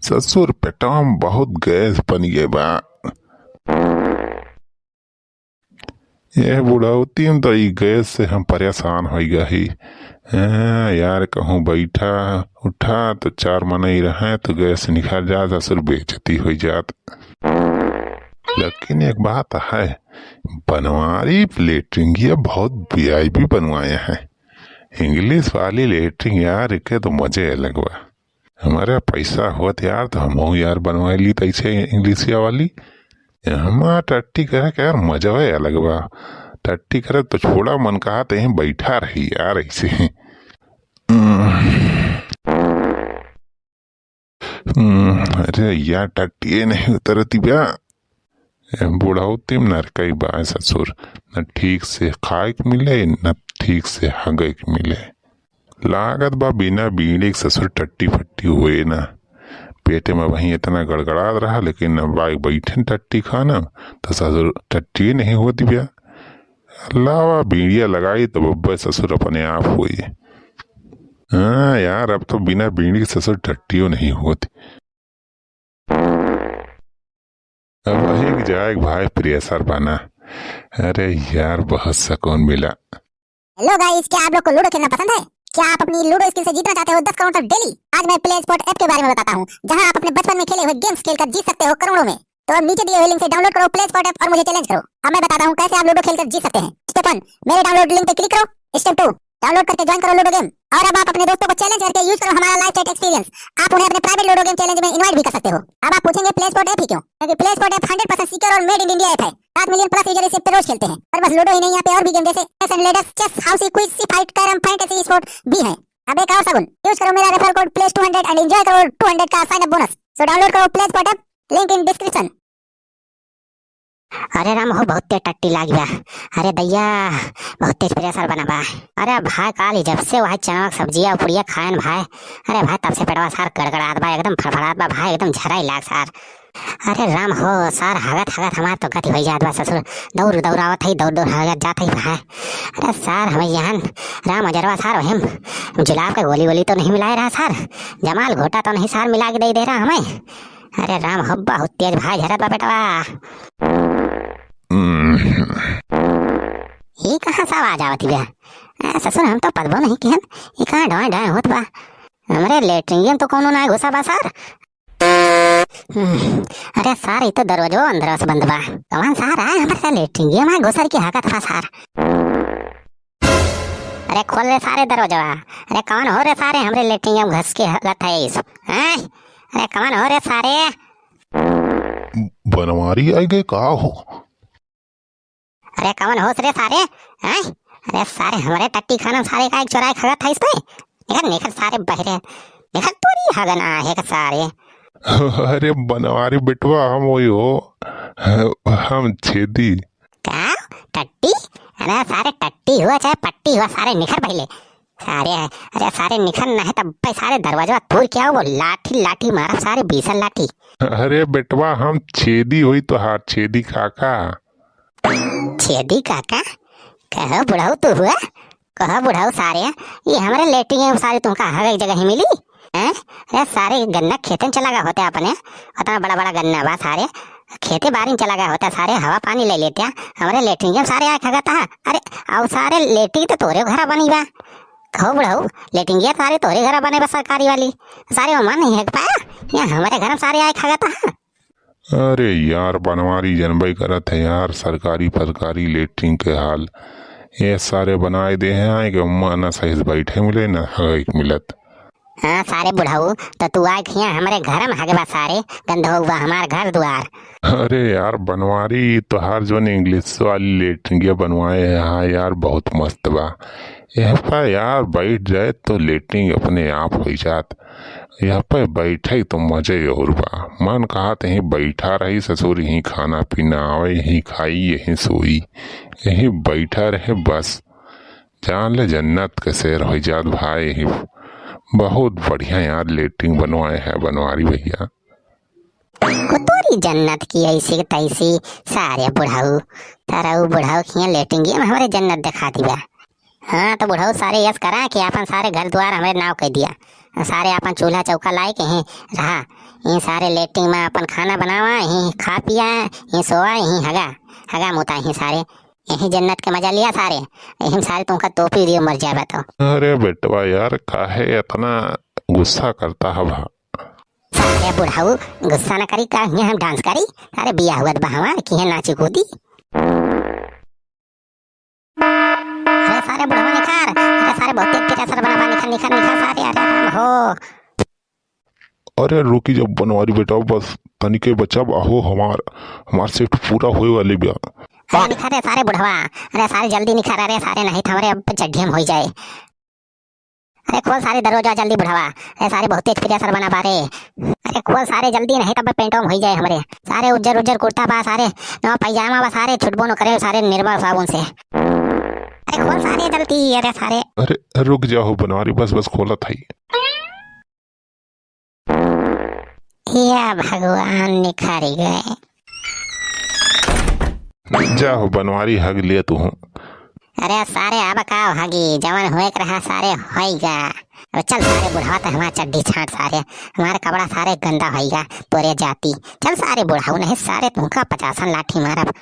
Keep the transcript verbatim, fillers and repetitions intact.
ससुर, पेटवा में बहुत गैस बन गए बा। ये बुढ़ौती में तो ई गैस से हम परेशान होइ गए ही। हाँ, यार, कहूँ बैठा उठा तो चार मनई रहे तो गैस निकल जात, ससुर बेइज्जती होइ जात। लेकिन एक बात है, बनवारी लेटरिंगिया बहुत वीआईपी बनवाए हैं। इंग्लिश वाली लेटरिन यार, के तो मजे अलग बा। हमारे पैसा होत यार, तो हमहू यार बनवाई लीत ऐसे इंग्लिशिया वाली। हमार टट्टी करे के यार मजवे अलग बा। टट्टी करे तो छोड़ा, मन कहा तहीं बैठा रही यार ऐसे। हम्म, अरे यार, टट्टिए नहीं उतरती बा। ए, बुढ़ौती में नरकई बा ससुर, न ठीक से खाए के मिले, न ठीक से हगे के मिले। लागत बा बिना बीड़ी के ससुर टट्टी फट्टी होए ना। पेटे में वहीं इतना गड़गड़ात रहा, लेकिन अब आए बैठे टट्टी खाना, तो ससुर टट्टी नहीं होती बा। लावा बीड़िया लगाई तो बब्बे ससुर अपने आप होई। हाँ यार, अब तो बिना बीड़ी के ससुर टट्टियो नहीं होती। अब वही जाए भाई प्रेशर बना। अरे यार, बहुत सुकून मिला। हेलो गाइस, क्या आप लोग को लूडो खेलना पसंद है? क्या आप अपनी लूडो स्किल से जीतना चाहते हो दस करोड़ तक डेली? आज मैं प्ले स्पॉट ऐप के बारे में बताता हूँ, जहाँ आप अपने बचपन में खेले हुए गेम्स खेलकर जीत सकते हो करोड़ों में। तो अब नीचे दिए हुए लिंक से डाउनलोड करो प्ले स्पॉट ऐप और मुझे चैलेंज करो। अब मैं बताता हूँ कैसे आप लूडो खेलकर जीत सकते हैं। स्टेप वन, मेरे डाउनलोड लिंक पे क्लिक करो। स्टेप टू, डाउनलोड करके ज्वाइन करो लूडो गेम। और अब आप अपने दोस्तों को चैलेंज करके यूज़ करो हमारा लाइव चैट एक्सपीरियंस। आप उन्हें अपने प्राइवेट लूडो गेम चैलेंज में इनवाइट भी कर सकते हो। अब आप पूछेंगे प्ले स्पॉट ऐप ही क्यों? क्योंकि play spot app hundred percent secure और मेड इन इंडिया ऐप है। सात मिलियन प्लस यूजर इसे पे रोज खेलते हैं। और बस लूडो ही नहीं, यहाँ पे और भी गेम जैसे चेस and ladders, chess housie, quiz, sea fight, carrom, fantasy, sport भी हैं। अब एक और सगुन, यूज़ करो मेरा referral code play two hundred and enjoy करो टू हंड्रेड का sign up bonus. So download करो play spot app, link in description. अरे राम हो, बहुत तेज टट्टी लाग बा। अरे दैया, बहुत तेज प्रेशर बना बा। अरे भाई, काल ही जब से वही चनवा के सब्जिया पुड़िया खाएन भाई, अरे भाई, तब से पेटवा सार गड़गड़ात बा, एकदम फड़फड़ात बा भाई, एकदम झराई लाग सार। अरे राम हो सार, हगत हगत हमार तो गति होइ जात बा ससुर, दौड़ दौड़ावत है, दौड़ दौड़ हगत जात है भाई। अरे सार, हमें यहाँ राम अजरवा सार, वही जुलाब के गोली वोली तो नहीं मिलाए रहा सार, जमाल घोटा तो नहीं सार मिला के दे दे रहा हमें? अरे राम हो, बहुत तेज भाई झरत बा बेटवा। हम्म। ई कहाँ से आवाज आवत बा? ए, ससुर, हम तो पदबो नहीं किहन। ई कहाँ ढोए ढोए होत बा? हमरे लेटरिंगिया में तो कोनो ना घुसा बा सार। हम्म, अरे सार, ई तो दरवाजो अंदर से बंद बा। कौन सार आए हमरे लेटरिंगिया में घुसर के हगत बा सार? अरे खोल रे सारे दरवाजवा। अरे कौन हो रे सारे, हमरे लेटरिंगिया में घुस के हगत है इस? हैं? अरे कौन हो रे सारे? बनवारी आई गए का हो? अरे कौन होस रे सारे? हैं? अरे सारे, हमरे टट्टी खाना सारे का एक चोराई खगत है इस पे? निकल, निकल सारे बहरे। निकल, तोरी हगना है का सारे? अरे बनवारी बेटवा, हम वही हो, हम छेदी। का? टट्टी? अरे सारे, टट्टी हुआ चाहे पट्टी हुआ, सारे निखर पहिले। सारे, अरे सारे निखर ना है तब पे सारे दरवाजा तोड़ के आओ, वो लाठी लाठी मारब सारे, बीसन लाठी। अरे बेटवा, हम छेदी होई तोहार, छेदी काका। छेदी काका? कहो बुढ़ऊ तू हुआ? कहो बुढ़ऊ सारे, ये हमरे लेटरिंग में सारे तुमका हगे जगह ही मिली? हैं? अरे सारे गन्ना खेते में चला गया होते अपने, उतना बड़ा बड़ा गन्ना बा सारे, खेते बारी में चला गया होता सारे, हवा पानी ले लेते हैं, हमरे लेटरिंग में सारे आए खगत है। अरे आओ सारे, लेटरिंग तो तोरे घर बनी बा। कहो बुढ़ऊ, लेटरिंग सारे तोरे घर बने बा सरकारी वाली, सारे वो मन नहीं है पाया, यहाँ हमरे घर में सारे आए खगत है। अरे यार, बनवारी जनबई करत है यार, सरकारी फरकारी लेटरिन के हाल। ये सारे बनाए दे हैं, आए के उम्मा ना सही से बैठे मिले, ना हगे के मिलत। हाँ, सारे बुढ़ऊ, तो तू आए हियाँ हमरे घर में हगबा सारे, गंदो हुआ हमार घर दुआर। अरे यार, बनवारी, तोहार जोन इंग्लिश वाली लेटरिन बनवाए हैं, हाँ यार, बहुत मस्त बा। यहाँ पर यार बैठ जाए तो लेटरिन अपने आप हो जात। यहाँ पे बैठे तो मजे और बा। मन कहा तहीं बैठा रही ससुर, यहीं खाना पीना आवे, यहीं खाई, यहीं सोई, यहीं बैठा रहे बस। जान ले जन्नत के सैर हो जात भाई। यहीं बहुत बढ़िया यार लेटरिन बनवाए हैं बनवारी भैया। कुतुरी जन्नत की ऐसी की तैसी, सारे बुढ़ऊ, तरऊ बुढ़ऊ खिया लेटरिन में हमरे जन्नत दिखा दिया। हाँ, तो बुढ़ऊ सारे यस करा कि आपन सारे घर द्वार हमरे नाव कइ दिया। सारे आपन चूल्हा चौका लाइके यहीं रहा। यहीं सारे लेटरिन मा आपन खाना बनावा, यहीं खा पिया, यहीं सोवा, यहीं हगा, हगा मूता यहीं सारे। यहीं जन्नत के मजा लिया सारे। यहीं सारे तुमका टोपी दियो मर जाबा तो। अरे बेटवा यार, काहे इतना गुस्सा करता है भा? सारे बुढ़ऊ, गुस्सा न करी का, हियाँ हम डांस करी? अरे बियाह हुआ त बा हमार, कि है नाची कूदी। अरे सारे बुढ़वा निखार, अरे सारे बहुते pressure बना बा, निखार, निखार, निखार सारे, अरे राम हो। अरे रुकी जा बनवारी बेटा, बस तनिके बचब, आहो हमार, हमार shift पूरा होए वाली बा। अरे निखार रे सारे बुढ़वा, अरे सारे जल्दी निखार, अरे सारे नहीं त हमरे अब चड्ढी में होई जाए। अरे खोल सारे दरवाजा जल्दी बुढ़वा। अरे सारे बहुत तेज pressure बना बा रे। अरे खोल सारे जल्दी, नहीं तब पेंटो में होई जाए हमरे। सारे उज्जर उज्जर कुर्ता बा सारे, नवा पैजामा बा सारे, छुटबो न करे सारे निर्मल साबुन से। अरे खोल सारे जल्दी, अरे सारे। अरे रुक जाओ बनवारी, बस बस खोलत हई। या भगवान निखारी गए। जाओ बनवारी हग लिए तू। अरे सारे अब का हगी, जवन हुए के रहा सारे होइगा। अब चल सारे बुढ़वा त हमार चड्ढी छाट सारे, हमार कपड़ा सारे गंदा होइगा तोरे जाती। चल सारे बुढ़ऊ नहीं सारे तुमका पचासन लाठी मारब।